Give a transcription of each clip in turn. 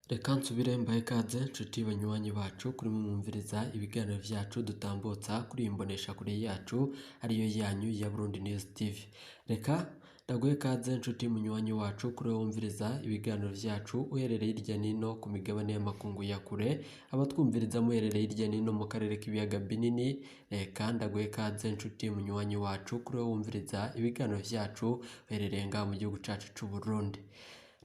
Reka nsubire mbahe ikaze nshuti banywanyi bacu kuri mwumviriza ibiganiro vyacu dutambutsa kuri iyi mboneshakure yacu ariyo yanyu ya Burundi News TV. Reka ndaguhe ikaze nshuti munywanyi wacu kuri wumviriza ibiganiro vyacu uherereye hirya nino ku migabane y'amakungu ya kure, abatwumviriza muherereye hirya nino mu karere k'ibiyaga binini. Reka ndaguhe ikaze nshuti munywanyi wacu kuri wumviriza ibiganiro vyacu uherereye ngaha mu gihugu cacu c'u Burundi.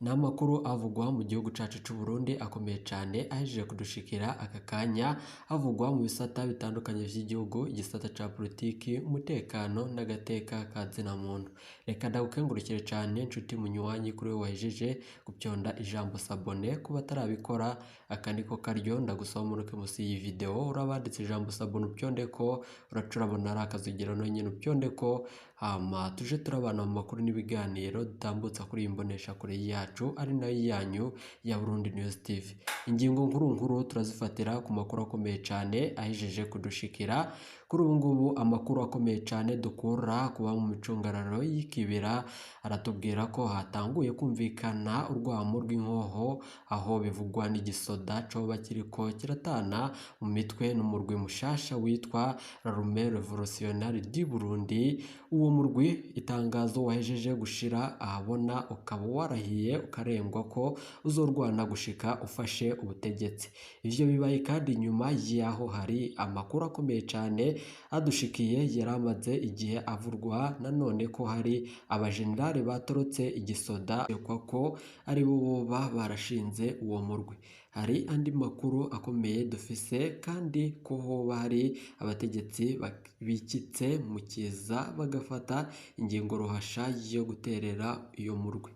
Ni amakuru avugwa mu gihugu cacu c'u Burundi akomeye cane ahejeje kudushikira aka kanya, avugwa mu bisata bitandukanye vy'igihugu, igisata ca politiki, umutekano n'agateka ka zina muntu. Reka ndagukengurukire cane nshuti munywanyi kuri wewe wahejeje gupyonda ijambo s'abonner. Kuba atarabikora, aka niko karyo ndagusaba umanuke musi y'iyi video urabanditse ijambo s'abonner, upyondeko, uraca urabona ari akazogera nyene upyondeko, hama tuje turabana mu makuru n'ibiganiro dutambutsa kuri iyi mboneshakure yacu ari nayo yanyu ya Burundi News TV. Ingingo nkuru nkuru turazifatira ku makuru akomeye cane ahejeje kudushikira kuri ubu ngubu. Amakuru akomeye cane dukura kuba mu micungararo y'ikibira aratubwira ko hatanguye kumvikana urwamo rw'inkoho, aho bivugwa n'igisoda coba kiriko kiratana mu mitwe n'umurwi mushasha witwa L'armée Révolutionnaire du Burundi. Uwo murwi itangazo wahejeje gushira ahabona ukaba warahiye ukarengwa ko uzorwana gushika ufashe ubutegetsi. Ivyo bibaye kandi nyuma yaho hari amakuru akomeye cane adushikiye yaramaze igihe avurwa nanone ko hari abajenerali batorotse igisoda ko ari bo boba barashinze uwo murwi. Hari andi makuru akomeye dufise kandi ko hoba hari abategetsi bikitse mu kiza bagafata ingingo ruhasha yo guterera iyo murwi.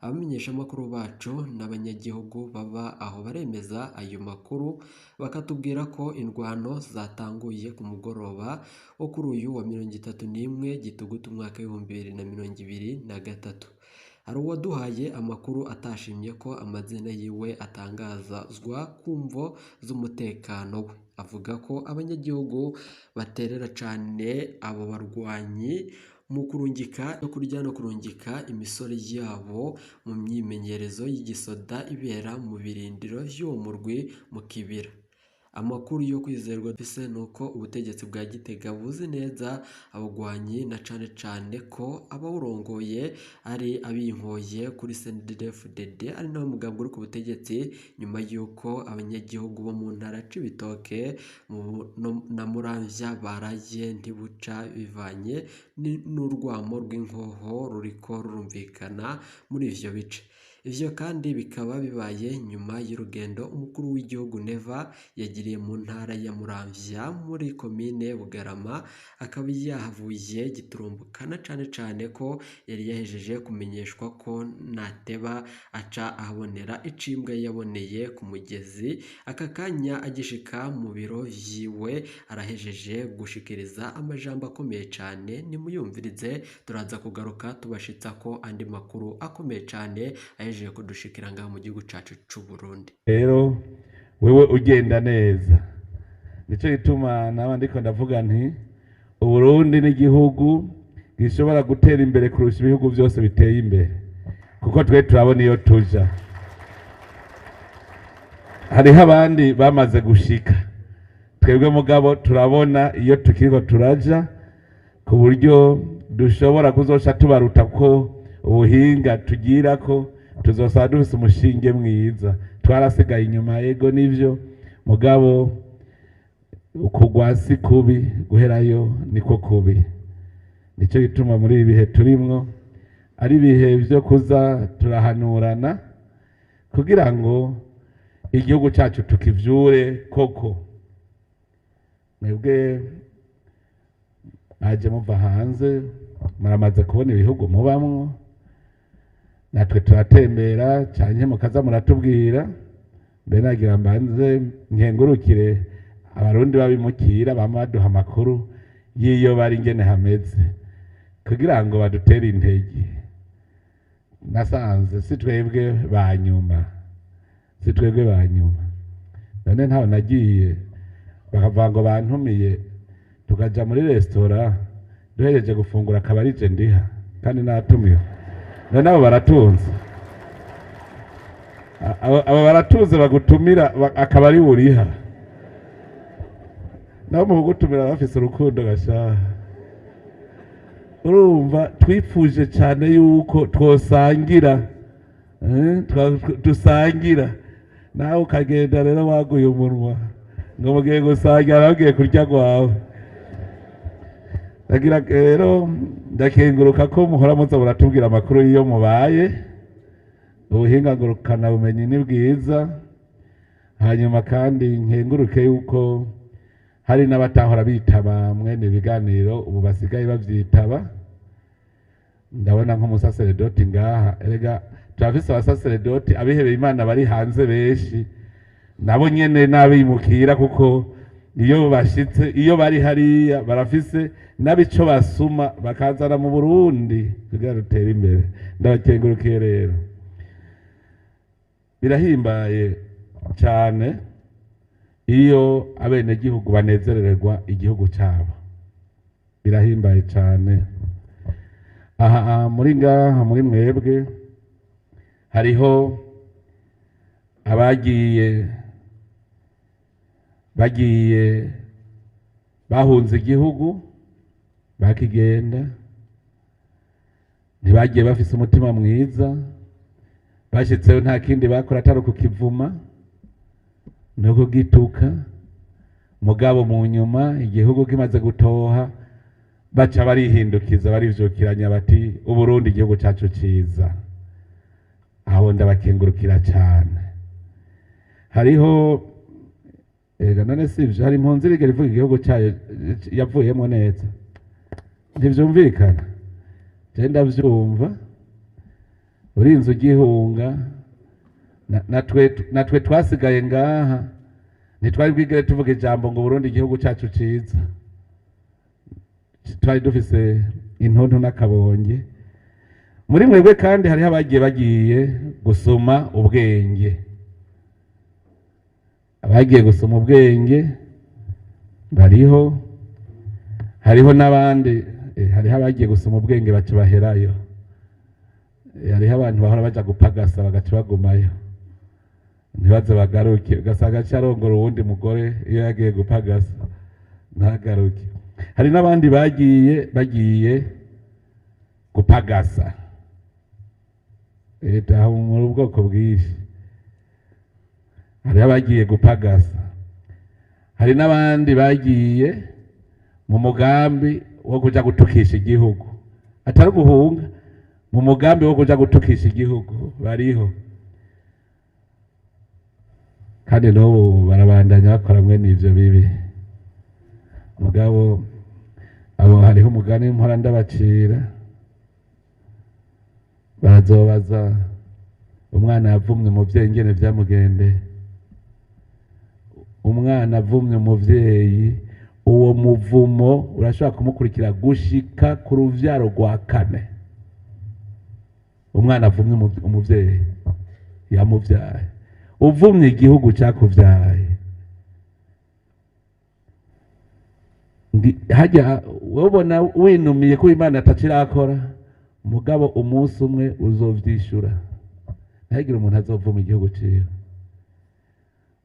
Abamenyeshamakuru bacu n'abanyagihugu baba aho baremeza ayo makuru, bakatubwira ko indwano zatanguye ku mugoroba wo kuri uyu wa 31 Gitugutu umwaka w'2023. Hari uwaduhaye amakuru atashimye ko amazina yiwe atangazwa ku mvo z'umutekano we. Avuga ko abanyagihugu baterera cane abo barwanyi mu kurungika no kurya no kurungika imisore yabo mu myimenyerezo y'igisoda ibera mu birindiro vy'uwo murwi mu kibira. Amakuru yo kwizerwa dufise nuko ubutegetsi bwa Gitega buzi neza abagwanyi, na cane cane ko abawurongoye ari abinkoye kuri CNDD-FDD, ari nawe mugambwe uri ku butegetsi, nyuma y'uko abanyagihugu bo mu ntara Cibitoke na Muramvya baraye ntibuca bivanye n'urwamo rw'inkoho ruriko rurumvikana muri ivyo bice. Ivyo kandi bikaba bibaye nyuma y'urugendo umukuru w'igihugu Neva yagiriye mu ntara ya Muramvya muri komine Bugarama, akaba yahavuye giturumbukana cane cane ko yari yahejeje kumenyeshwa ko nateba aca ahabonera icimbwa yaboneye ku mugezi. Aka kanya agishika mu biro vyiwe arahejeje gushikiriza amajambo akomeye cane, nimuyumvirize, turaza kugaruka tubashitsa ko andi makuru akomeye cane ahejeje kudushikira ngaha mu gihugu cacu c'u Burundi. Rero wewe ugenda neza, nico gituma naba ndiko ndavuga nti Uburundi n'igihugu gishobora gutera imbere kurusha ibihugu byose biteye imbere, kuko twe turabona iyo tuja. Hariho abandi bamaze gushika, twebwe mugabo turabona iyo tukiriko turaja, ku buryo dushobora kuzoca tubaruta, ko ubuhinga tugira ko tuzosaba dufise umushinge mwiza. Twarasigaye inyuma, yego nivyo, mugabo ukugwa si kubi, guherayo niko kubi. Nico gituma muri ibi bihe turimwo ari ibihe vyo kuza turahanurana kugira ngo igihugu cacu tukivyure koko. Mwebwe mwaje muva hanze, muramaze kubona ibihugu mubamwo, natwe turatembera canke mukaza muratubwira. Mbe nagira mbanze nkengurukire Abarundi babimukira bama baduha amakuru y'iyo bari ingene hameze kugira ngo badutere intege. Nasanze si twebwe ba nyuma, si twebwe ba nyuma. None ntaho nagiye bakavuga ngo bantumiye, tukaja muri resitora, duhereje gufungura akaba ari je ndiha kandi natumiwe? None abo baratunze. Aba baratuze bagutumira akaba ari buriha nabo mu kugutumira bafise urukundo gashaha. Urumva twifuje cyane yuko twosangira, dusangira nawe ukagenda rero waguye umunwa ngo mugiye gusangira nawe ugiye kurya rwawe. Ndagira rero ndakenguruka ko muhora muza muratubwira amakuru y'iyo mubaye. Ubuhinga ngurukanabumenyi ni bwiza. Hanyuma kandi nkenguruke yuko hari n'abatahora bitaba mwene ibiganiro ubu basigaye bavyitaba. Ndabona nk'umusaseredoti ngaha, erega turafise abasaseredoti abihebeye Imana bari hanze benshi, nabo nyene n'abimukira, kuko iyo bashitse iyo bari hariya barafise n'abico basuma bakazana mu Burundi kugira dutere imbere. Ndabakengurukiye rero, birahimbaye cyane iyo abenegihugu banezerererwa igihugu cyabo, birahimbaye cyane. Aha muri ngaha muri mwebwe hariho abagiye bagiye bahunze igihugu bakigenda, ntibagiye bafise umutima mwiza, bashitseyo nta kindi bakora atari ukukivuma no kugituka. Mugabo mu nyuma igihugu kimaze gutoha baca barihindukiza barivyukiranya bati Uburundi igihugu cacu ciza. Aho ndabakengurukira cyane. Hariho ega none sivyo, hari impunzi irigera ivuga igihugu cayo yavuyemo neza, ntivyumvikana. Je ndavyumva urinze ugihunga, natwe twasigaye ngaha ntitwari bwigere tuvuga ijambo ngo Burundi igihugu cacu ciza. Twari dufise intuntu n'akabonge. Muri mwebwe kandi hariho abagiye bagiye gusoma ubwenge, abagiye gusoma ubwenge bariho. Hariho n'abandi, hariho abagiye gusoma ubwenge baca baherayo. Hariho abantu bahora baja gupagasa bagaca bagumayo ntibaze bagaruke, ugasanga aca arongora uwundi mugore iyo yagiye gupagasa ntagaruke. Hari n'abandi bagiye bagiye gupagasa, leta muri ubwoko bwinshi. Hariho abagiye gupagasa, hari n'abandi bagiye mu mugambi wo kuja gutukisha igihugu, atari guhunga, mu mugambi wo kuja gutukisha igihugu bariho. Kandi n'ubu barabandanya bakora mwene ivyo bibi. Mugabo abo hariho umugani mpora ndabacira, barazobaza umwana yavumye umuvyeyi ingene vyamugendeye. Umwana avumye umuvyeyi, uwo muvumo urashobora kumukurikira gushika ku ruvyaro rwa kane. Umwana avumye umuvyeyi yamuvyaye, uvumye igihugu cakuvyaye, hajya wobona winumiye ko Imana atacirakora, mugabo umunsi umwe uzovyishura. Ntihagire umuntu azovuma igihugu ciwe.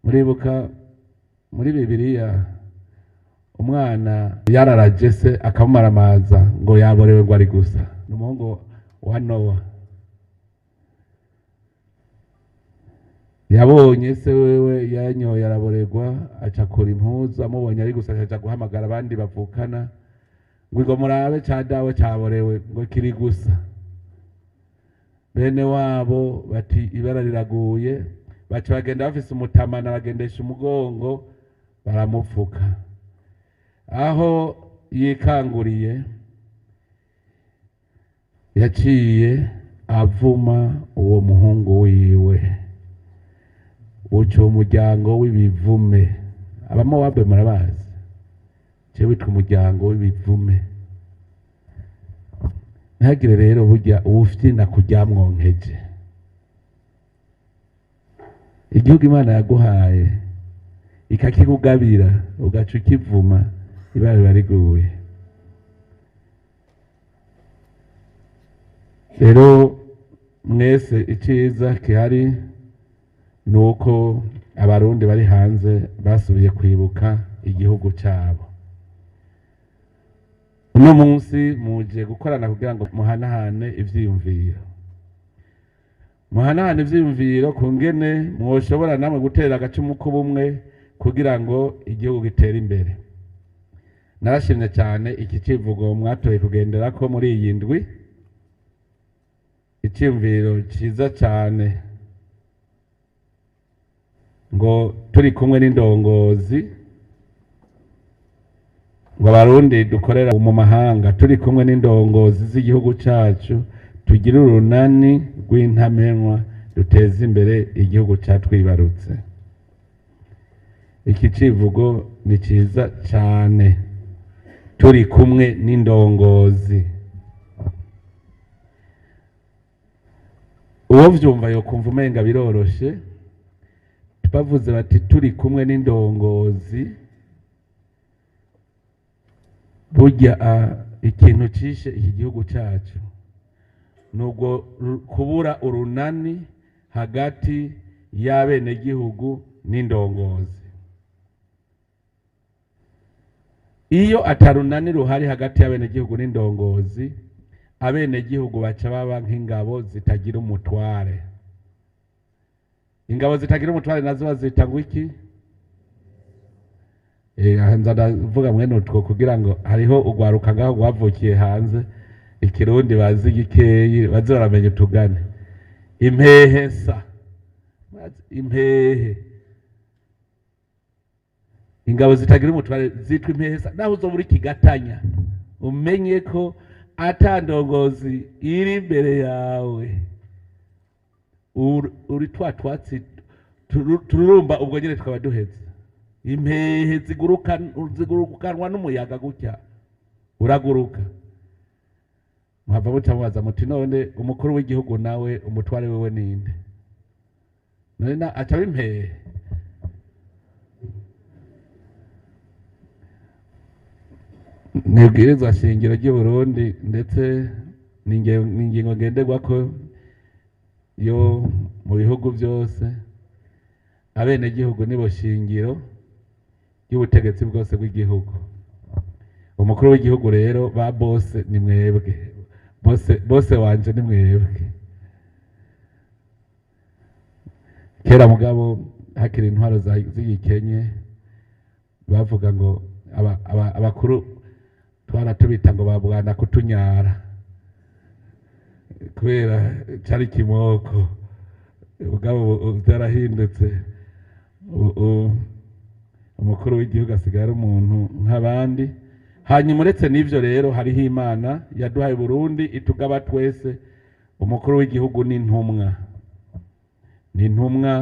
Muribuka muri Bibiliya umwana yararaje se akamumaramaza ngo yaborewe ngo ari gusa, ni umuhungu wa Nowa. Yabonye se wewe yanyoye araborerwa, acakura impuzu, amubonye ari gusa aca guhamagara abandi bavukana ngo murabe ca dawe caborewe ngo kiri gusa. Bene wabo bati ibara riraguye, baca bagenda bafise umutamana bagendesha umugongo baramupfuka. Aho yikanguriye yaciye avuma uwo muhungu wiwe, uca umuryango w'ibivume. Abamowabu murabazi, ce witwa umuryango w'ibivume. Ntihagire rero burya uwufyina kuryamwonkeje. Igihugu Imana yaguhaye ikakikugabira ugaca ukivuma, ibara riba riguye. Rero mwese iciza gihari Ni uko Abarundi bari hanze basubiye kwibuka igihugu cyabo. Uno munsi muje gukorana kugira ngo muhanahane ivyiyumviro, muhanahane ivyiyumviro ku ngene mwoshobora namwe gutera agacumu k'ubumwe kugira ngo igihugu gitere imbere. Narashimye cyane iki civugo mwatoye kugenderako muri iyi ndwi, iciyumviro ciza cyane, ngo turi kumwe n'indongozi, ngo Abarundi dukorera mu mahanga turi kumwe n'indongozi z'igihugu cacu, tugire urunani rw'intamenwa, duteze imbere igihugu catwibarutse. Iki civugo ni ciza cane, turi kumwe n'indongozi. Uwo vyumva yokumva umenga biroroshe, bavuze bati turi kumwe n'indongozi. Burya ikintu cishe iki gihugu cacu nubwo kubura urunani hagati y'abenegihugu n'indongozi. Iyo atarunani ruhari hagati y'abenegihugu n'indongozi, abenegihugu baca baba nk'ingabo zitagira umutware. Ingabo zitagira umutware nazo bazita ngo iki? Nza ndavuga mwene utwo kugira ngo hariho ugwaruka ngaho rwavukiye hanze, ikirundi bazi gikeyi, baze baramenya utugane. Impehe sa impehe, ingabo zitagira umutware zitwa impehe sa. Naho uzoba uri kigatanya, umenye ko ata ndongozi iri imbere yawe, uri twa twatsi tururumba, ubwo nyene tukaba duheze. Impehe zigurukanwa n'umuyaga gutya, uraguruka. Muhava muca mubaza muti none umukuru w'igihugu nawe umutware wiwe ninde? None aca aba impehe. Mwibwirizwa shingiro ry'u Burundi ndetse n'ingingo ngenderwako yo mu bihugu byose, abenegihugu nibo shingiro ry'ubutegetsi bwose bw'igihugu. Umukuru w'igihugu rero ba bose ni mwebwe, bose wanje ni mwebwe. Kera mugabo hakiri intwaro z'igikenye bavuga ngo abakuru twaratubita ngo babwana kutunyara kubera cari kimoko. Mugabo ubu byarahindutse, umukuru w'igihugu asigaye ari umuntu nk'abandi. Hanyuma uretse n'ivyo rero hariho Imana yaduhaye Burundi itugaba twese. Umukuru w'igihugu ni intumwa, ni intumwa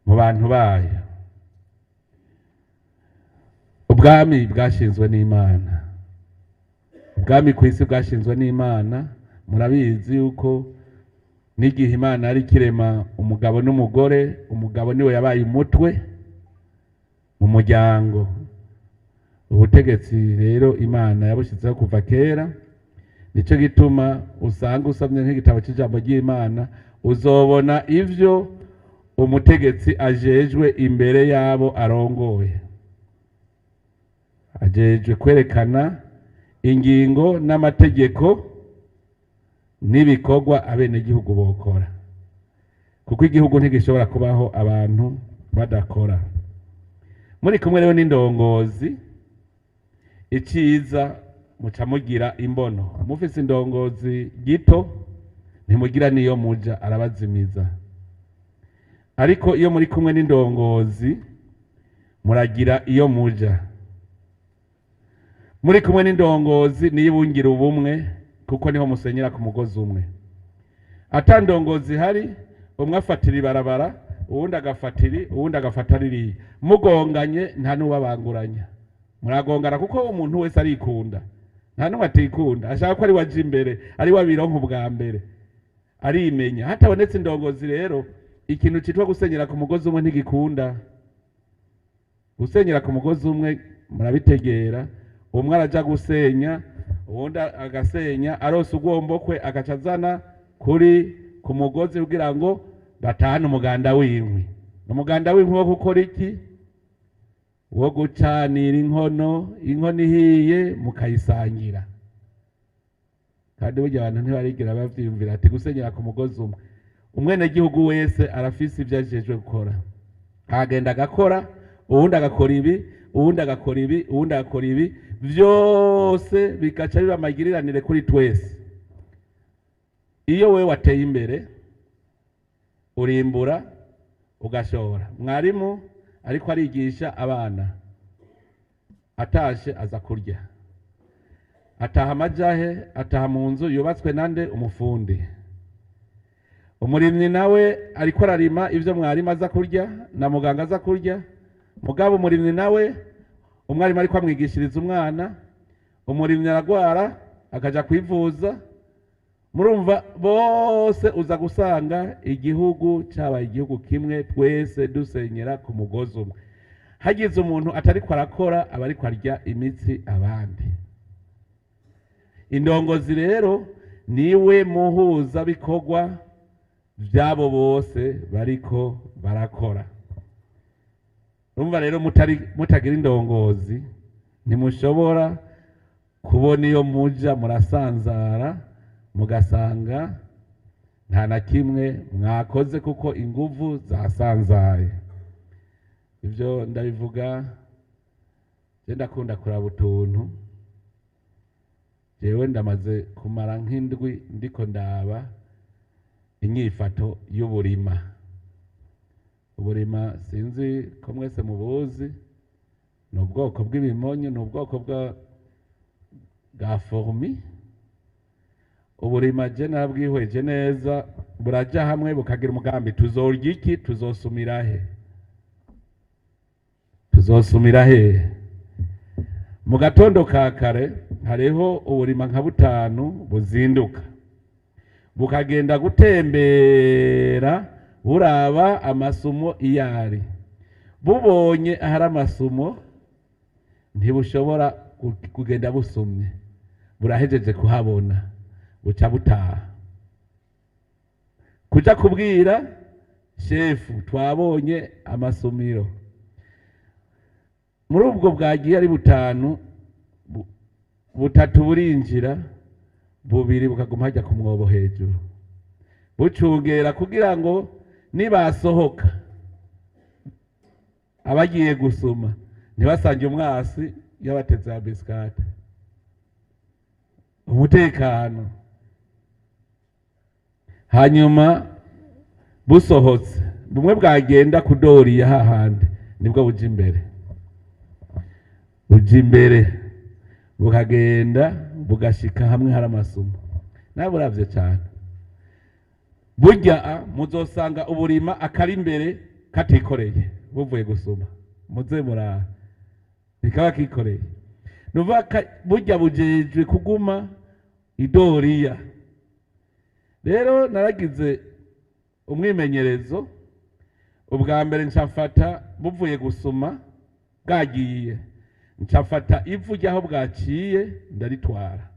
mu bantu bayo. Ubwami bwashinzwe n'Imana, ubwami ku isi bwashinzwe n'Imana. Murabizi yuko n'igihe Imana yari ikirema umugabo n'umugore, umugabo niwe yabaye umutwe mu muryango. Ubutegetsi rero Imana yabushizeho kuva kera. Nico gituma usanga usomye nk'igitabo c'ijambo ry'Imana, uzobona ivyo umutegetsi ajejwe imbere yabo arongoye. Ajejwe kwerekana ingingo n'amategeko n'ibikorwa abenegihugu bokora, kuko igihugu ntigishobora kubaho abantu badakora. Muri kumwe rero n'indongozi, iciza muca mugira imbono. Mufise indongozi gito ntimugira niyo muja, arabazimiza. Ariko iyo muri kumwe n'indongozi muragira iyo muja. Muri kumwe n'indongozi niyo ibungira ubumwe, kuko niho musenyera ku mugozi umwe. Ata ndongozi ihari, umwe afatira ibarabara, uwundi agafatira, uwundi agafata ririya. Mugonganye nta n'uwabanguranya, muragongana kuko umuntu wese arikunda, nta n'umwe atikunda, ashaka ko ari we aja imbere, ari we abironka ubwa mbere, arimenya. Hatabonetse indongozi rero, ikintu citwa gusenyera ku mugozi umwe ntigikunda. Gusenyera ku mugozi umwe murabitegera, umwe araja gusenya, uwundi agasenya, arose ugombo kwe agaca azana kuri ku mugozi kugira ngo Batahana umuganda w'inkwi. Umuganda w'inkwi wo gukora iki? Wo gucanira inkono, inkono ihiye mukayisangira. Kandi burya abantu ntibarigira bavyiyumvira ati gusenyera ku mugozi umwe. Umwenegihugu wese arafise ivyo ajejwe gukora, agenda agakora, uwundi agakora ibi, uwundi agakora ibi, uwundi agakora ibi, vyose bigaca biba amagiriranire kuri twese. Iyo wewe wateye imbere urimbura ugashora. Mwarimu ariko arigisha abana, atashe aza kurya, ataha amajahe, ataha mu nzu yubatswe nande? Umufundi. Umurimyi nawe ariko ararima ivyo mwarimu aza kurya na muganga aza kurya. Mugabo umurimyi nawe, umwarimu ariko amwigishiriza umwana, umurimyi aragwara akaja kwivuza. Murumva bose uza gusanga igihugu cabaye igihugu kimwe, twese dusenyera ku mugozi umwe. Hagize umuntu atariko arakora, aba ariko arya imitsi abandi. Indongozi rero niwe muhuza bikorwa vyabo bose bariko barakora. Urumva rero mutagira indongozi ntimushobora kubona iyo muja, murasanzara mugasanga nta na kimwe mwakoze kuko inguvu zasanzaye. Ivyo ndabivuga je ndakunda kuraba utuntu. Jewe ndamaze kumara nk'indwi ndiko ndaba inyifato y'uburima. Uburima sinzi ko mwese mubuzi, ni ubwoko bw'ibimonyo, ni ubwoko bwa fourmi. Uburima je narabwihweje neza, buraja hamwe bukagira umugambi: tuzorya iki, tuzosumira he, tuzosumira hehe? Mu gatondo ka kare hariho uburima nka butanu buzinduka bukagenda gutembera buraba amasumo iyo ari. Bubonye ahari amasumo ntibushobora kugenda busumye, burahejeje kuhabona, buca butaha kuja kubwira shefu twabonye amasumiro. Muri ubwo bwagiye ari butanu, butatu burinjira, bubiri bukaguma hajya ku mwobo hejuru bucungera kugira ngo nibasohoka abagiye gusuma ntibasange umwasi yabateze ya bisikate. Umutekano. Hanyuma busohotse, bumwe bwagenda kudoriya hahandi nibwo buja imbere, buja imbere bukagenda bugashika hamwe hari amasumo. Nawe buravye cane burya muzosanga uburima akari imbere katikoreye buvuye gusuma, muze muraha bikaba kikoreye. Nuvuga burya bujejwe kuguma idoriya. Rero naragize umwimenyerezo ubwa mbere, ncafata buvuye gusuma bwagiye, ncafata ivu ry'aho bwaciye ndaritwara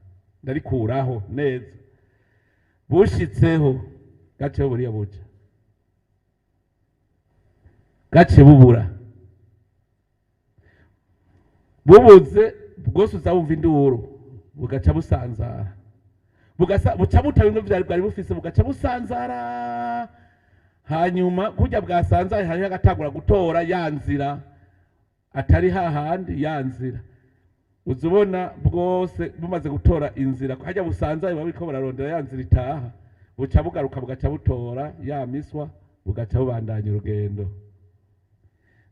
ndarikuraho neza. Bushitseho gace buriya buca gace bubura, bubuze bwose uza wumva induru, bugaca busanzara, buca buta bimwe vyari bwari bufise, bugaca busanzara. Hanyuma kurya bwasanzaye hariho agatangura gutora ya nzira atari hahandi ya nzira, uza ubona bwose bumaze gutora inzira hajya busanzaye bariko bararondera ya nzira itaha, buca bugaruka bugaca butora ya miswa, bugaca bubandanya urugendo.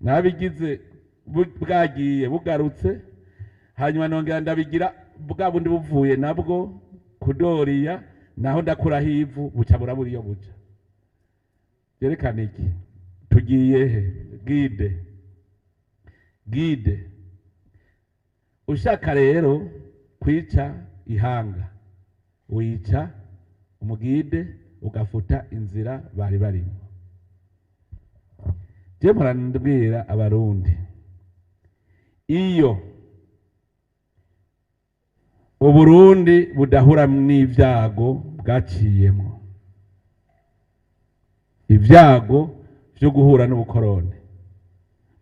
Nabigize bwagiye bugarutse, hanyuma nongera ndabigira bwa bundi buvuye nabwo kudoriya, naho ndakuraho ivu buca burabura iyo buca. Byerekana iki? Tugiye he? Guide, guide. Ushaka rero kwica ihanga, wica umugide ugafuta inzira bari barimo. Je mpora ndabwira abarundi, iyo Uburundi budahura n'ivyago bwaciyemo, Ibyago vyo guhura n'ubukoroni,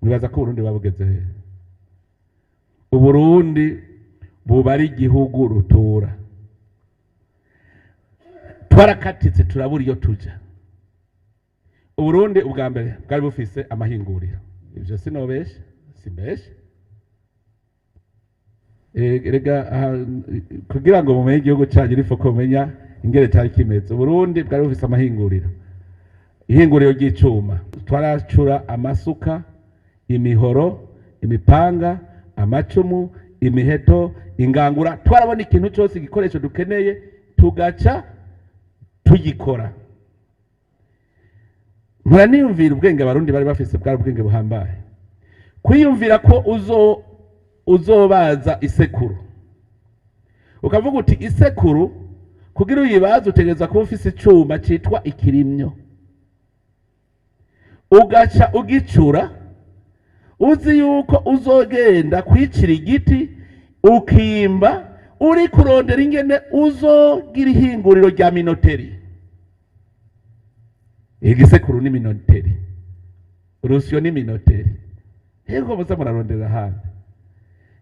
mwibaza ko Uburundi babugeze hehe? Uburundi buba ari igihugu rutura. Twarakatitse, turabura iyo tuja. Uburundi ubwa mbere bwari bufise amahinguriro, ivyo sinobesha, simbesha. Rega aha, kugira ngo mumenye igihugu cyanyu il faut ko mumenya ingene cyari kimeze. Uburundi bwari bufise amahinguriro, ihinguriro ry'icuma. Twaracura amasuka, imihoro, imipanga, amacumu, imiheto, ingangura. Twarabona ikintu cyose, igikoresho dukeneye, tugaca tugikora. Mpora niyumvira ubwenge Abarundi bari bafise, bwari ubwenge buhambaye. Kwiyumvira ko uzobaza isekuru, ukavuga uti isekuru kugira uyibaze utegereza kuba ufise icuma citwa ikirimyo, ugaca ugicura, uzi yuko uzogenda kwicira igiti, ukimba, uri kurondera ingene uzogira ihinguriro rya minoterie. Igisekuru ni minoterie, urusyo ni minoterie. Hego muza murarondera ahandi.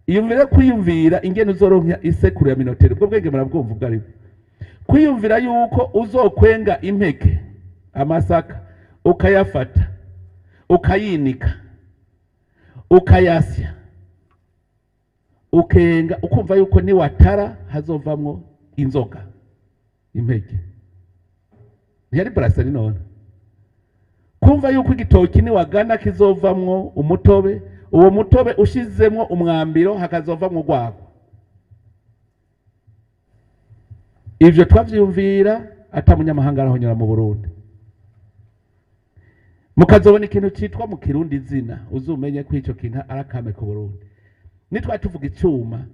Iyumvire kwiyumvira ingene uzoronka isekuru ya minoterie. Ubwo bwenge murabwumva ubwo aribwo? Kwiyumvira yuko uzokwenga impeke, amasaka, ukayafata, ukayinika, ukayasya, ukenga, ukumva yuko niwatara hazovamwo inzoga, impeke. Ntiyari brasserie none? Kumva yuko igitoki niwagana kizovamwo umutobe, uwo mutobe ushizemwo umwambiro hakazovamwo urwagwa. Ivyo twavyiyumvira ata munyamahanga arahonyora mu Burundi. Mukazobona ikintu citwa mu Kirundi izina, uzumenye ko ico kintu ari akame ku Burundi. Nitwa tuvuga icuma,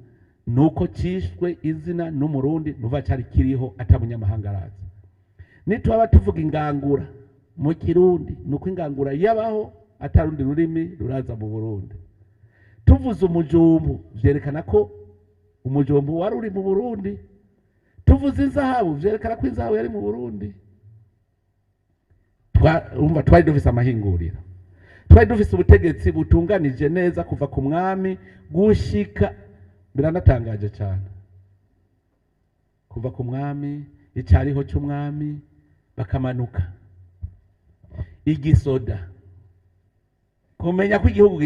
nuko cishwe izina n'Umurundi, nuva cari kiriho ata munyamahanga araza. Nitwaba tuvuga ingangura mu Kirundi, nuko ingangura yabaho atarundi rurimi ruraza mu Burundi. Tuvuze umujumbu, vyerekana ko umujumbu wari uri mu Burundi. Tuvuze inzahabu, vyerekana ko inzahabu yari mu Burundi. Umva, twari dufise amahinguriro, twari dufise ubutegetsi butunganije neza kuva ku mwami gushika, biranatangaje cyane, kuva ku mwami, icyariho cy'umwami, bakamanuka igisoda, kumenya ko igihugu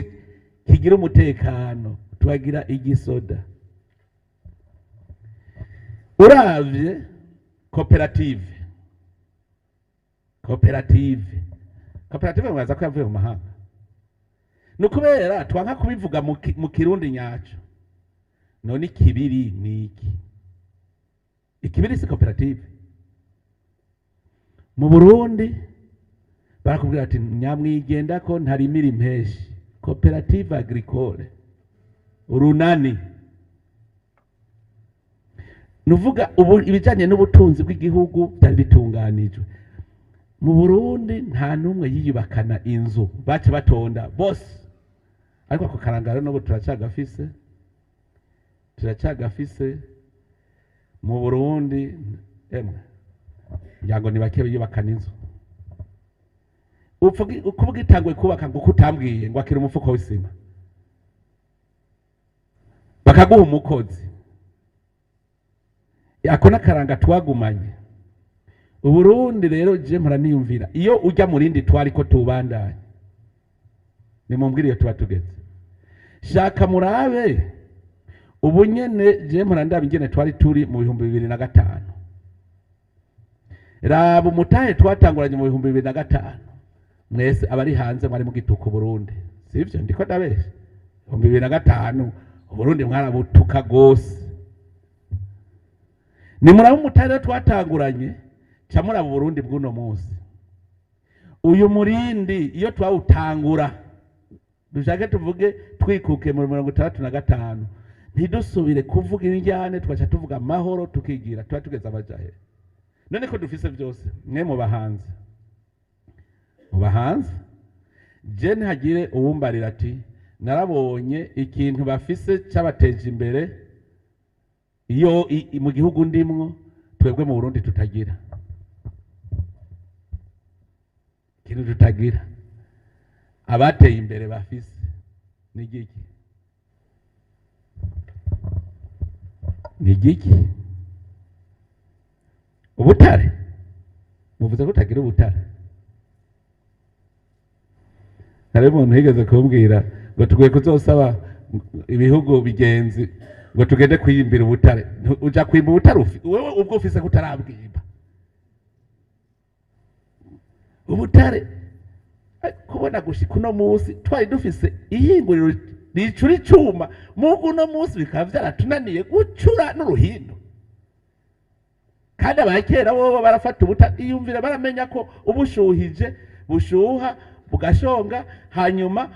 kigira umutekano, tubagira igisoda. Uravye koperative, mwaza ko yavuye mu mahanga, ni ukubera twanka kubivuga mu Kirundi nyaco. None ikibiri ni iki? Ikibiri si koperative? Mu Burundi barakubwira ati nyamwigenda ko ntarimira impeshi, koperative agricole, urunani. Nuvuga ubu ibijanye n'ubutunzi bw'igihugu byari bitunganijwe mu Burundi. Nta n'umwe yiyubakana inzu, baca batonda bose. Ariko ako karangaro n'ubu turacagafise, turacagafise mu Burundi. Emwe, ngira ngo ni bake biyubakana inzu. Ukuvuga itanguye kubaka ngo kutambwiye ngo akira umufuko w'isima, bakaguha umukozi. Ako n'akaranga twagumanye. Uburundi rero, je mpora niyumvira iyo ujya mu rindi twari ko tubandanye, nimumbwire iyo tuba tugeze. Shaka murabe ubu nyene, je mpora ndaba ingene twari turi mu 2005. Raba umutahe twatanguranye mu 2005. Mwese abari hanze mwari mugituka Uburundi, sivyo? Ndiko ndabesha? 2005 Uburundi mwarabutuka gose. Nimuraba umutahe rero twatanguranye, ca muraba Uburundi bw'uno munsi. Uyu murindi iyo twawutangura, dushake tuvuge twikuke mu 65, ntidusubire kuvuga injyane, tugaca tuvuga amahoro, tukigira, tuba tugeze amajahe. None ko dufise byose, mwe muba hanze, muba hanze, je ntihagire uwumbarira ati narabonye ikintu bafise cyabateje imbere iyo mu gihugu ndimwo, twebwe mu Burundi tutagira. Ikintu tutagira abateye imbere bafise ni igiki? Ni igiki? Ubutare. Muvuze ko utagira ubutare. Hari umuntu yigeze kumbwira ngo tugiye kuzosaba ibihugu bigenzi ngo tugende kwiyimbira ubutare. Uja kwimba ubutare wewe ubwo ufise kutarabwimba ubutare. Kubona gushika uno munsi twari dufise ihinguriro ricura icuma, mugu uno munsi bikaba vyaratunaniye gucura n'uruhindo. Kandi abakera bobo barafata ubutare, iyumvire, baramenya ko ubushuhije bushuha bugashonga, hanyuma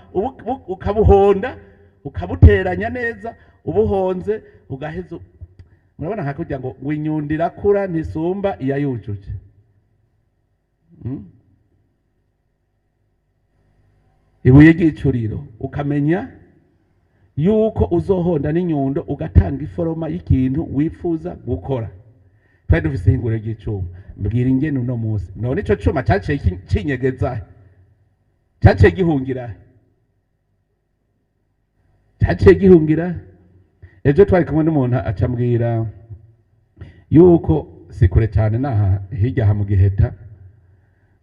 ukabuhonda ukabuteranya neza, ubuhonze ugaheza. Murabona nka kugira ngo inyundo irakura ntisumba iyayujuje. Ibuye ry'icuriro ukamenya yuko uzohonda n'inyundo ugatanga iforoma y'ikintu wifuza gukora. Twari dufise ihinguriro ry'icuma, mbwira ingene uno munsi none ico cuma caciye cinyegeza, caciye gihungira, caciye gihungira. Ejo twari kumwe n'umuntu acambwira yuko si kure cyane naha hirya aha mu Giheta,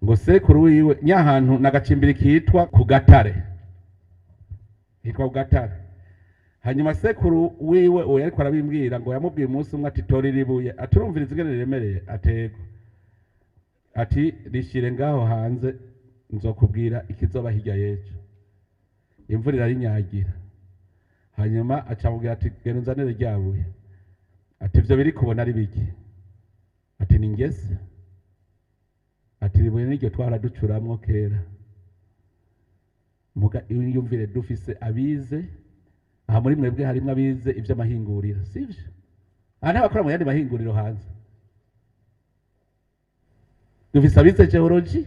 ngo sekuru wiwe nyahantu nagacimbiri kitwa ku Gatare, hitwa ku Gatare. Hanyuma sekuru wiwe uwo yariko arabimbwira ngo yamubwiye umunsi umwe ati tora iribuye, aturumviriza ingene riremereye, atego ati rishire ngaho hanze nzokubwira ikizoba hirya y'ejo. Imvura irarinyagira. Hanyuma acamubwira ati genda unzanire ryabuye. Ati ivyo biri kubona ari biki? Ati ni ingese. Ati ribuye niryo twahora ducuramwo kera. Muga iyumvire dufise abize aha muri mwebwe harimwo abize ivy'amahinguriro, sivyo? Aha ntabakora mu yandi mahinguriro hanze. Dufise abize geology,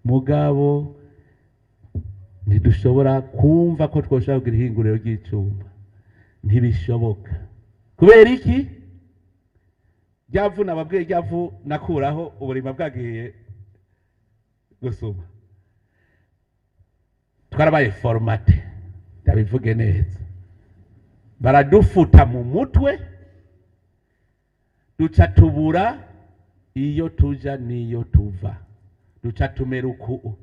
mugabo ntidushobora kumva ko twoshobora kugira ihinguriro ry'icuma, ntibishoboka. Kubera iki? Ryavu nababwiye, ryavu nakuraho uburima bwagiye gusuma, twarabaye formate, ndabivuge neza, baradufuta mu mutwe, duca tubura iyo tuja n'iyo tuva, duca tumera uku.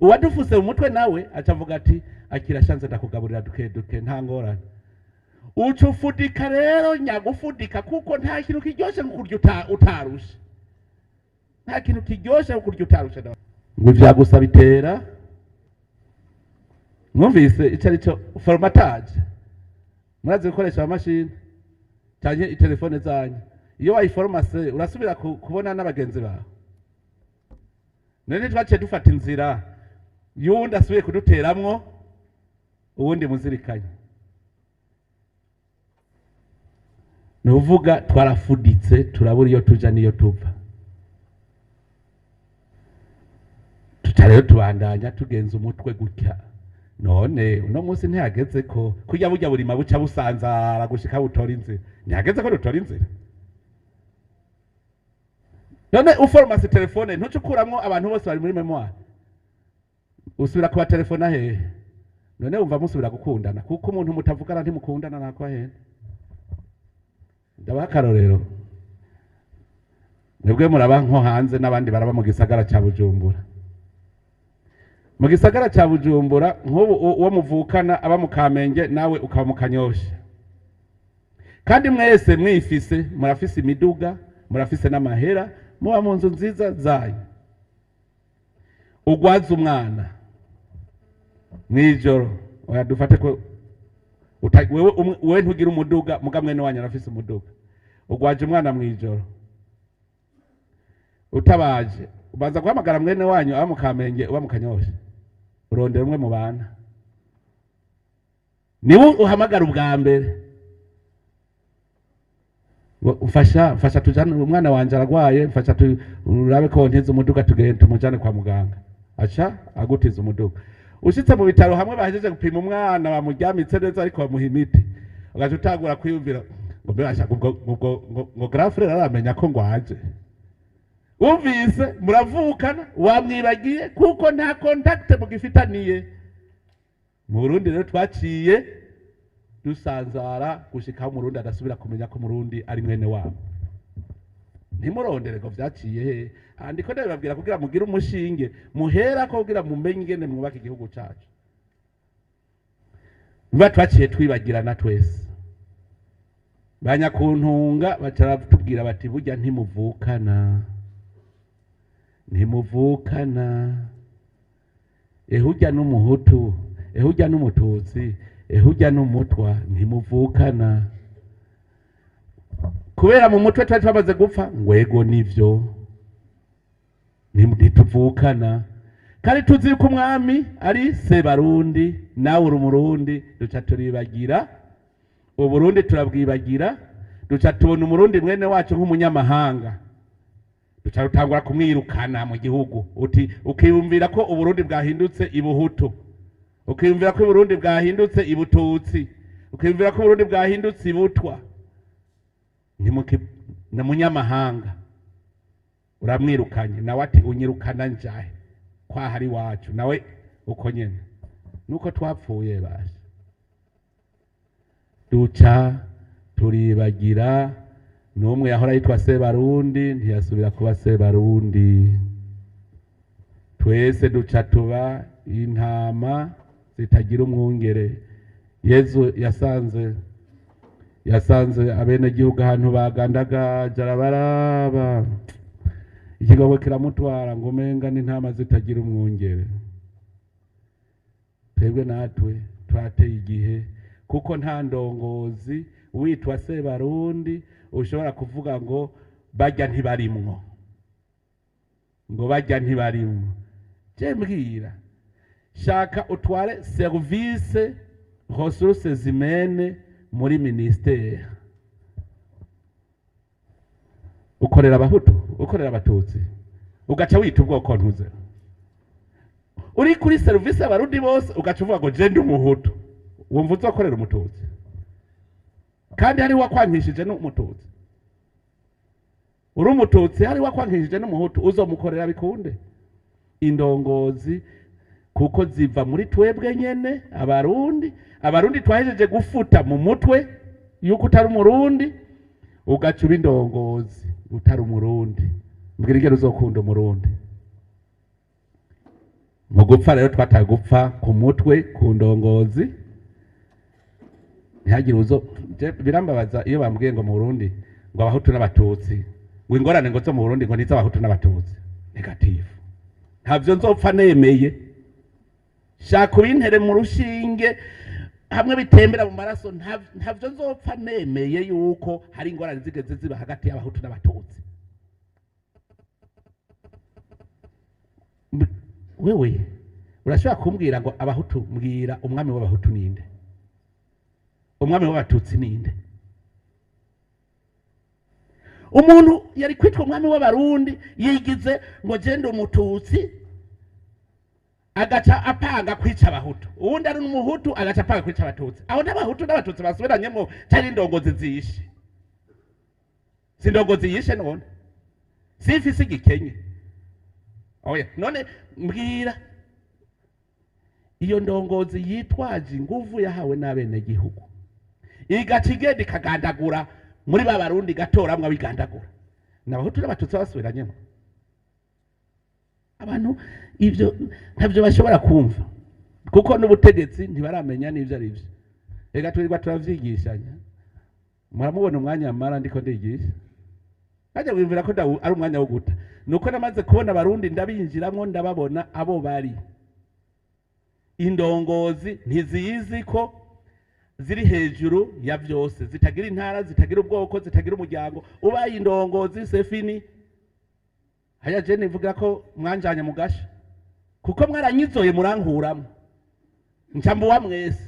Uwadufuse mu mutwe nawe aca avuga ati akira shanze ndakugaburira duke duke nta ngorane. Uca ufudika rero nyagufudika, kuko nta kintu kiryoshe nko kurya utarushe, nta kintu kiryoshe nko kurya utarushe. Ngo ivyagusa bitera. Mwumvise ico arico formatage? Murazi gukoresha amamashini canke itelefone zanyu, iyo wayiforomase urasubira kubona n'abagenzi bawe. None twaciye dufata inzira y'uwundi asubiye kuduteramwo uwundi muzirikanye. Ni uvuga twarafuditse, turabura iyo tuja n'iyo tuva. Tuca rero tubandanya tugenza umutwe gutya. None uno munsi ntihageze ko kurya burya burima buca busanzara gushika butora inzira, ntihageze ko dutora inzira. None uforomase telefone ntuce ukuramwo abantu bose bari muri memoire, usubira kuba telefone hehe? None wumva musubira gukundana, kuko umuntu mutavugana ntimukundana nako hehe. Ndabaha akarorero, mwebwe muraba nko hanze n'abandi baraba mu gisagara ca Bujumbura. Mu gisagara ca Bujumbura nk'ubu uwo muvukana aba mu Kamenge nawe ukaba mu Kanyosha, kandi mwese mwifise, murafise imiduga, murafise n'amahera, muba mu nzu nziza zanyu. Ugwaza umwana mw'ijoro, oya dufate ko wewe wewe ntugira umuduga, muga mwene wanyu arafise umuduga. Ugwaje umwana mw'ijoro, utabaje, ubanza guhamagara mwene wanyu aba mu Kamenge uba mu Kanyosha, urondera umwe mu bana, niwe uhamagara ubwa mbere. Mfasha, mfasha tujane, umwana wanje aragwaye, mfasha urabe ko ntiza umuduga tugende tumujane kwa muganga. Aca agutiza umuduga. Ushitse mu bitaro hamwe bahejeje gupima umwana bamuryamitse neza ariko bamuha imiti, ugaca utangura kwiyumvira ngo mbega ashaka ubwo ngo grand frère aramenya ko ngwaje. Wumvise muravukana, wamwibagiye kuko nta contact mugifitaniye. Mu Burundi rero twaciye dusanzara gushika aho Umurundi adasubira kumenya ko Umurundi ari mwene wabo. Ntimurondere ngo vyaciye he, andiko ndabibabwira kugira mugire umushinge muherako kugira mumenye ingene mwubaka igihugu cacu. Niba twaciye twibagirana twese, banyakuntunga baca baratubwira bati burya ntimuvukana, ntimuvukana, ehurya n'Umuhutu, ehurya n'Umututsi, ehurya n'Umutwa, ntimuvukana. Kubera mu mutwe twari twamaze gupfa, ngwego nivyo ntituvukana, kandi tuzi yuko umwami ari Sebarundi, nawe uri Umurundi. Duca turibagira Uburundi, turabwibagira, duca tubona Umurundi mwene wacu nk'umunyamahanga, duca dutangura kumwirukana mu gihugu. Uti ukiyumvira ko Uburundi bwahindutse Ibuhutu, ukiyumvira ko Uburundi bwahindutse Ibututsi, ukiyumvira ko Uburundi bwahindutse Ibutwa. Ni munyamahanga, uramwirukanye, nawe ati unyirukana njahe kwahari wacu? Nawe uko nyene nuko twapfuye basi, duca turibagira. N'umwe yahora yitwa Sebarundi ntiyasubira kuba Sebarundi. Twese duca tuba intama zitagira umwungere. Yezu yasanze abenegihugu ahantu bagandagaje, arabaraba, ikigongwe kiramutwara, ngo umenga n'intama zitagira umwungere. Twebwe natwe twateye igihe, kuko nta ndongozi witwa Sebarundi ushobora kuvuga ngo bajya ntibarimwo, ngo bajya ntibarimwo. Je mbwira, shaka utware service ressources humaines muri ministère, ukorera Abahutu, ukorera Abatutsi, ugaca wita ubwoko ntuze. Uri kuri service Abarundi bose, ugaca uvuga ngo je ndi Umuhutu, wumva uzokorera Umututsi kandi hari wakwankishije n'Umututsi? Uri Umututsi, hari wakwankishije n'Umuhutu, uzomukorera bikunde? Indongozi kuko ziva muri twebwe nyene Abarundi. Abarundi twahejeje gufuta mu mutwe yuko utari Umurundi, ugaca uba indongozi utari Umurundi. Mbwira ingene uzokunda Umurundi. Mu gupfa rero twataye gupfa ku mutwe ku ndongozi. Ntihagire uzo birambabaza iyo bambwiye ngo mu Burundi ngo Abahutu n'Abatutsi, ngo ingorane ngo zo mu Burundi ngo ni iz'Abahutu n'Abatutsi. Négatif, ntavyo nzopfa nemeye. Shaka ubintere mu rushinge hamwe bitembera mu maraso, ntavyo nzopfa nemeye yuko hari ingorane zigeze ziba hagati y'Abahutu n'Abatutsi. Wewe urashobora kumbwira ngo Abahutu, mbwira umwami w'Abahutu ninde, umwami w'Abatutsi ninde? Umuntu yari kwitwa umwami w'Abarundi yigize ngo genda Umututsi, agaca apanga kwica Abahutu, uwundi ari n'Umuhutu agaca apanga kwica Abatutsi. Aho n'Abahutu n'Abatutsi basubiranyemo, cyari indongozi zishe? Si indongozi yishe none? Sifise igikenye? Oya. None mbwira, iyo ndongozi yitwaje inguvu yahawe n'abenegihugu, igaca igenda ikagandagura muri ba Barundi, igatoramwo abigandagura, n'Abahutu n'Abatutsi basubiranyemo? Abantu ivyo ntavyo bashobora kumva, kuko n'ubutegetsi ntibaramenya n'ivyo ari vyo. Reka twirirwa turavyigishanya, muramubona umwanya mara ndiko ndigisha, kajya wiyumvira ko ari umwanya wo guta. Nuko namaze kubona Abarundi, ndabinjiramwo, ndababona abo bari. Indongozi ntizizi ko ziri hejuru ya vyose, zitagira intara, zitagira ubwoko, zitagira umuryango. Ubaye indongozi, c'est fini. Haya, je nivuga ko mwanjanye mu gasha, kuko mwaranyizoye murankuramo, nca mbuwa mwese.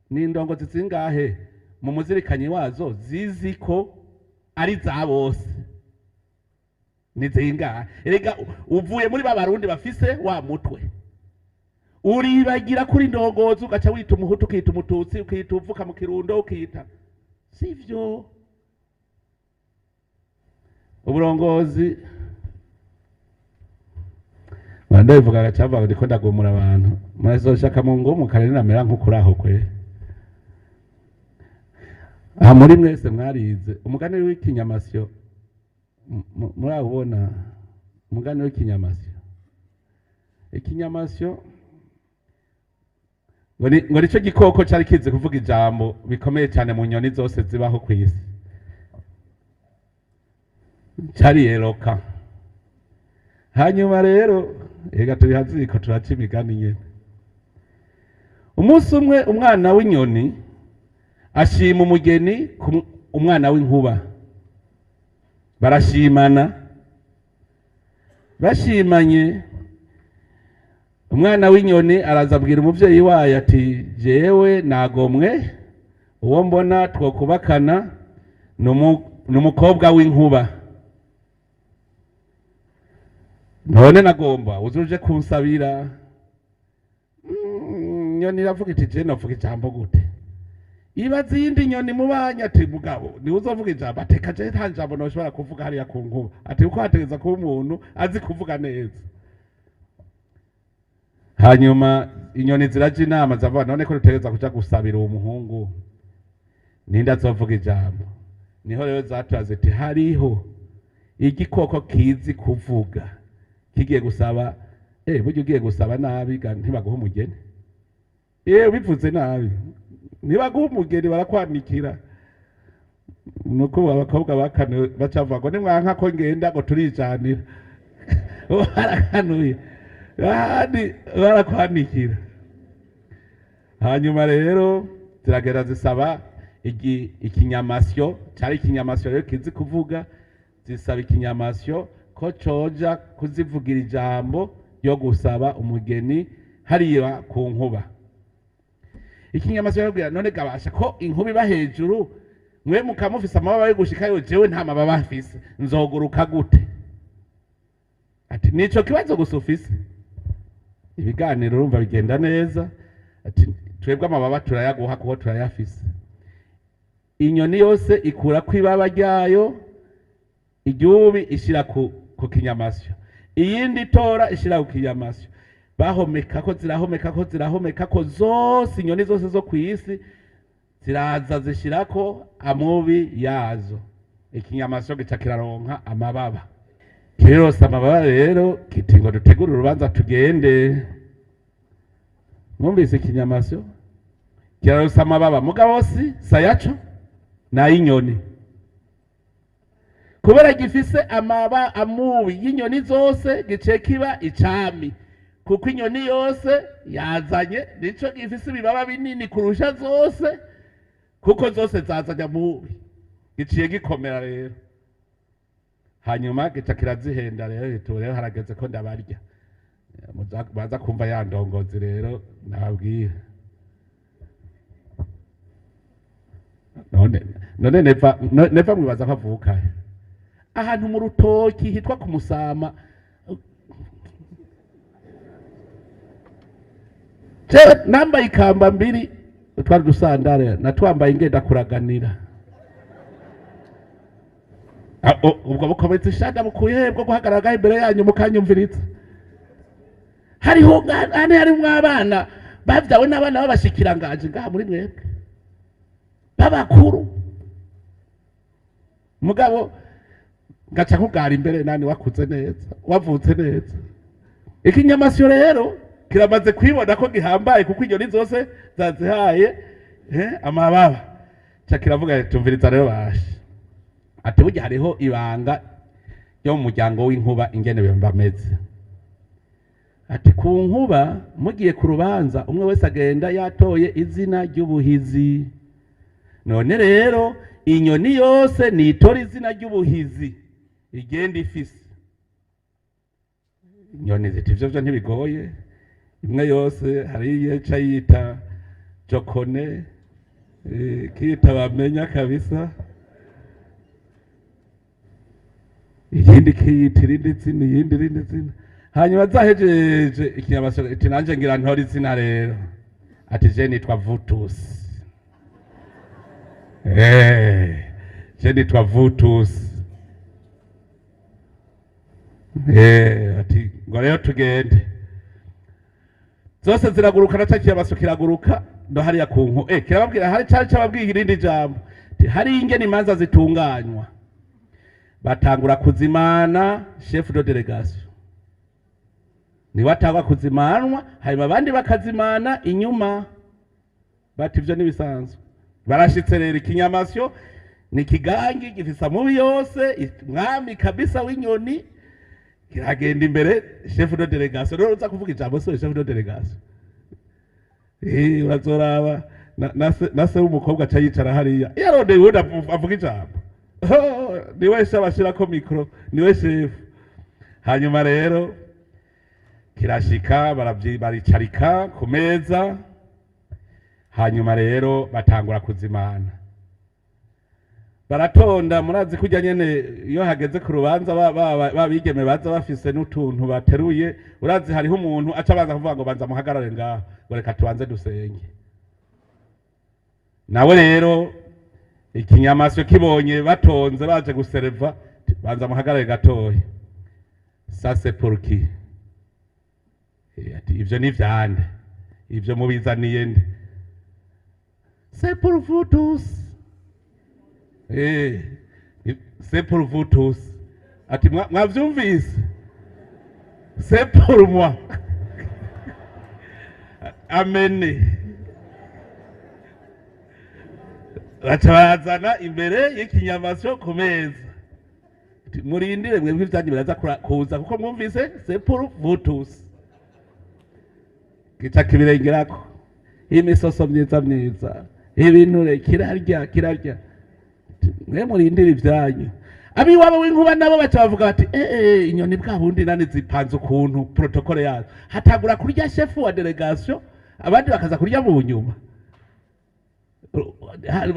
Ni indongozi zingahe mu muzirikanyi wazo zizi ko ari za bose? Ni zingahe? Erega uvuye muri ba Barundi bafise wa mutwe, uribagira kuri ndongozi, ugaca wita Umuhutu, ukita Umututsi, ukita uvuka mu Kirundo, ukita sivyo. Uburongozi ndabivuga agacavuga ngo ndiko ndagumura abantu, murazoshaka mu ngumu kare namera nk'ukuraho kwe. Aha muri mwese mwarize umugani w'ikinyamasyo, murawubona umugani w'ikinyamasyo. Ikinyamasyo ngo nico gikoko cari kizi kuvuga ijambo bikomeye cyane mu nyoni zose zibaho ku isi, cari eroka. Hanyuma rero ega turi haziko turaca imigani nyene. Umunsi umwe umwana w'inyoni ashima umugeni ku umwana w'inkuba, barashimana. Bashimanye, umwana w'inyoni araza abwira umuvyeyi wayo ati jewe nagomwe, uwo mbona twokubakana ni umukobwa w'inkuba, none nagomba uzuje kunsabira. Inyoni iravuga iti je novuga ijambo gute? Ibaza iyindi nyoni mubanye ati mugabo niwe uzovuga ijambo. Ateka je nta jambo noshobora kuvuga hariya ku nkuba, ati kuko hategereza kuba umuntu azi kuvuga neza. Hanyuma inyoni ziraja inama zavuga none ko dutegereza kuja gusabira uwo muhungu, ninde azovuga ijambo? Niho rero zatura ziti hariho igikoko kizi kuvuga kigiye gusaba. Burya ugiye gusaba nabi ga ntibaguha umugeni. Ubivuze nabi ntibaguha umugeni, barakwanikira. Nuko abakobwa bakanuye bacavuga ngo nimwanka ko ngenda ngo turijanira. Barakanuye ahandi barakwanikira. Hanyuma rero ziragera zisaba ikinyamasyo, cari ikinyamasyo rero kizi kuvuga, zisaba ikinyamasyo ko coja kuzivugira ijambo ryo gusaba umugeni hariya ku nkuba. Ikinyamasyo yarabwira none gabasha ko inkuba iba hejuru, mwe mukamufise amababa yo gushikayo, jewe nta mababa mfise, nzoguruka gute? Ati nico kibazo gusa ufise. Ibiganiro urumva bigenda neza. Ati twebwe amababa turayaguha kuko turayafise. Inyoni yose ikura kw'ibaba ryayo iryubi ishira ku kinyamasyo, iyindi itora ishira ku kinyamasyo. Bahomeka ko zirahomeka ko zirahomeka ko zose, inyoni zose zo kw'isi ziraza zishirako amubi yazo. Ikinyamasyo gica kiraronka amababa. Kirose amababa rero kiti ngo dutegure urubanza tugende. Mwumvise ikinyamasyo kirarose amababa, mugabo si sayaco nayinyoni, kubera gifise amaba amubi y'inyoni zose gice kiba icami, kuko inyoni yose yazanye nico gifise ibibaba binini kurusha zose, kuko zose zazanye amubi, giciye gikomera rero. Hanyuma gica kirazihenda rero, giti rero harageze ko ndabarya. Baza kumva ya ndongozi rero nababwira. None neva mwibaza ko avuka ahantu mu rutoki hitwa ku Musama. Jewe nambaye ikamba mbiri twari dusandare natwambaye ingenda kuraganira. Ubwo bukometse ishada bukuye bwo guhagarara imbere yanyu mukanyumviriza. Hariho hane hari mwabana bavyawe n'abana babashikiranganje ngaha muri mwebwe babakuru, mugabo ngaca nkugara imbere nani wakuze neza wavutse neza. Ikinyamasyo rero kiramaze kwibona ko gihambaye, kuko inyoni zose zazihaye amababa. Ca kiravuga tumviriza rero bashe, ati burya hariho ibanga ryo mu muryango w'inkuba ingene bameze. Ati ku nkuba mugiye ku rubanza umwe wese agenda yatoye izina ry'ubuhizi. None rero inyoni yose nitora izina ry'ubuhizi igenda ifise. Inyoni ziti ivyo vyo ntibigoye, imwe yose hari ica yita jokone, kiyita bamenya kabisa, iyindi kiyita irindi zina, iyindi irindi zina. Hanyuma zahejeje ikinyamasyo iti nanje ngira ntora izina rero. Ati je nitwa Vutusi. Je nitwa Vutusi. Ati ngo rero tugende. Zose ziraguruka na ca kinyamasyo kiraguruka no hariya ku nko. Kirababwira hari cari cababwiye irindi jambo. Ati, hari ingene imanza zitunganywa. Batangura kuzimana chef de délégation. Niwe atangwa kuzimanwa, hanyuma abandi bakazimana inyuma. Bati ivyo nibisanzwe. Barashitse rero ikinyamasyo ni kigangi gifise amubi yose, mwami kabisa w'inyoni kiragenda imbere chef de délégation. Rero uza kuvuga ijambo so chef de délégation. Urazoraba na se w'umukobwa aca yicara hariya. Yarondeye uwundi avuga ijambo. Niwe chef ashirako micro, niwe chef. Hanyuma rero kirashika baricarika ku meza, hanyuma rero batangura kuzimana. Baratonda, murazi kurya nyene iyo hageze ku rubanza babigeme baza bafise n'utuntu bateruye, urazi hariho umuntu aca abanza kuvuga ngo banza muhagarare ngaho, ngo reka tubanze dusenge. Nawe rero ikinyamasyo kibonye batonze baje gusereva, banza muhagarare gatoya. Ça c'est pour qui? Ati ivyo ni vyande? Ivyo mubizaniye nde? C'est pour vous tous. C'est pour vous tous. Ati mwavyumvise? C'est pour moi. Amene. Baca bazana imbere y'ikinyamasyo ku meza. Ati, murindire mwebwe ivyanyu biraza kuza kuko mwumvise c'est pour vous tous. Gica kibirengerako. Imisoso myiza myiza. Ibinure kirarya kirarya. Mwe murindire ivyanyu. Abiwabo w'inkuba nabo baca bavuga bati inyoni bwa bundi nani zipanze ukuntu protocole yazo. Hatagura kurya chef wa délégation, abandi bakaza kurya mu nyuma.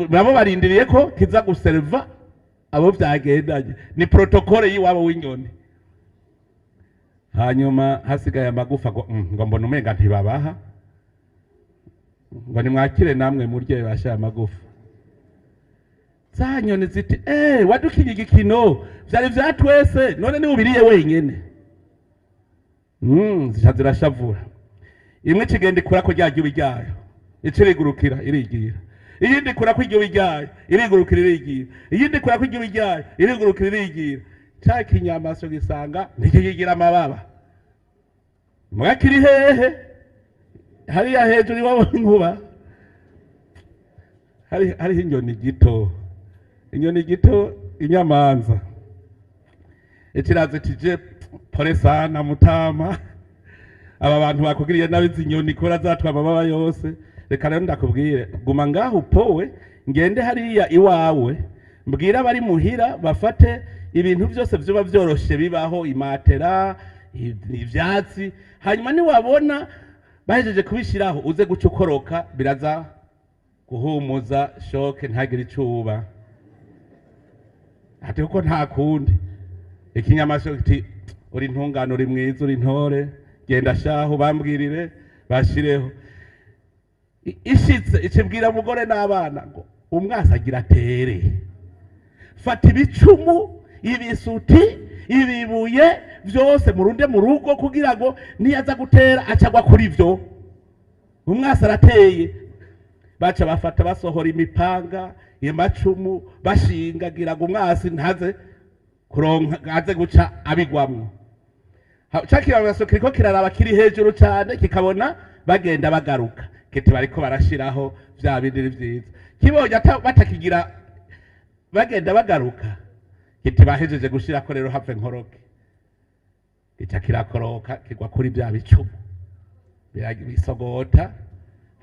Nabo barindiriye ko kiza guserva abo vyagendanye. Ni protocole y'iwabo w'inyoni. Hanyuma hasigaye amagufa ngo mbona umenga ntibabaha. Ngo nimwakire namwe murye bashaye amagufa. Za nyoni ziti wadukinye igikino vyari vya twese none ni ubiriye wenyene. Zica zirashavura. Imwe ikigenda ikurako rya ryubi ryayo, icirigurukira irigira. Iyindi ikurako iryubi ryayo, irigurukira irigira. Iyindi ikurako iryubi ryayo, irigurukira irigira. Ca kinyamasyo gisanga ntikikigira amababa. Muga kiri hehe? Hariya hejuru iwabo w'inkuba. Hariho inyoni gito. Inyoni gito inyamanza. Ikirazo tije pole sana mutama. Aba bantu bakugiriye nabi izi nyoni kubera zatwa amababa yose. Reka rero ndakubwire, guma ngaho upowe, ngende hariya iwawe, mbwire abari muhira bafate ibintu byose vyoba vyoroshe bibaho, imatera, ivyatsi, hanyuma niwabona bahejeje kubishiraho uze guca ukoroka, biraza guhumuza shoke ntagire icuba. Ati kuko nta kundi. Ikinyamasyo kiti uri ntungane, uri mwiza, uri ntore, genda shaho bambwirire bashireho. Ishitse ikibwira umugore n'abana ngo umwasi agira atere, fata ibicumu, ibisuti, ibibuye vyose murunde mu rugo kugira ngo niyaza gutera acagwa kuri vyo. Umwasi arateye, baca bafata basohora imipanga, amacumu, bashingagira ngo umwasi ntaze kuronka, aze guca abigwamwo. Ca kibabaso kiriko kiraraba kiri hejuru cane, kikabona bagenda bagaruka, kiti bariko barashiraho vya bindi vyiza. Kibonye batakigira bagenda bagaruka, kiti bahejeje gushirako rero have nkoroke. Gica kirakoroka kigwa kuri vya bicumu, bisogota.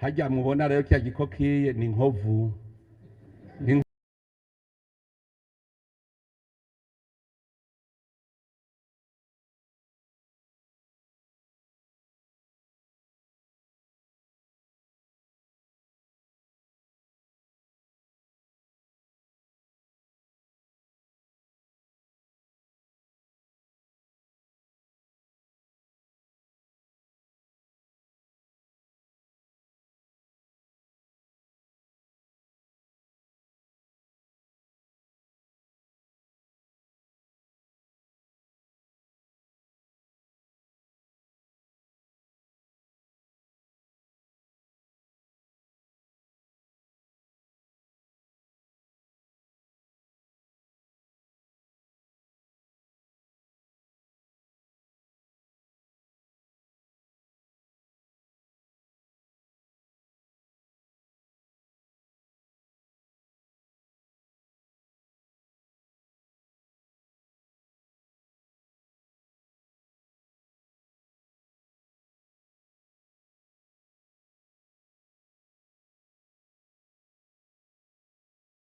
Harya mubona rero kya gikokiye ni nkovu.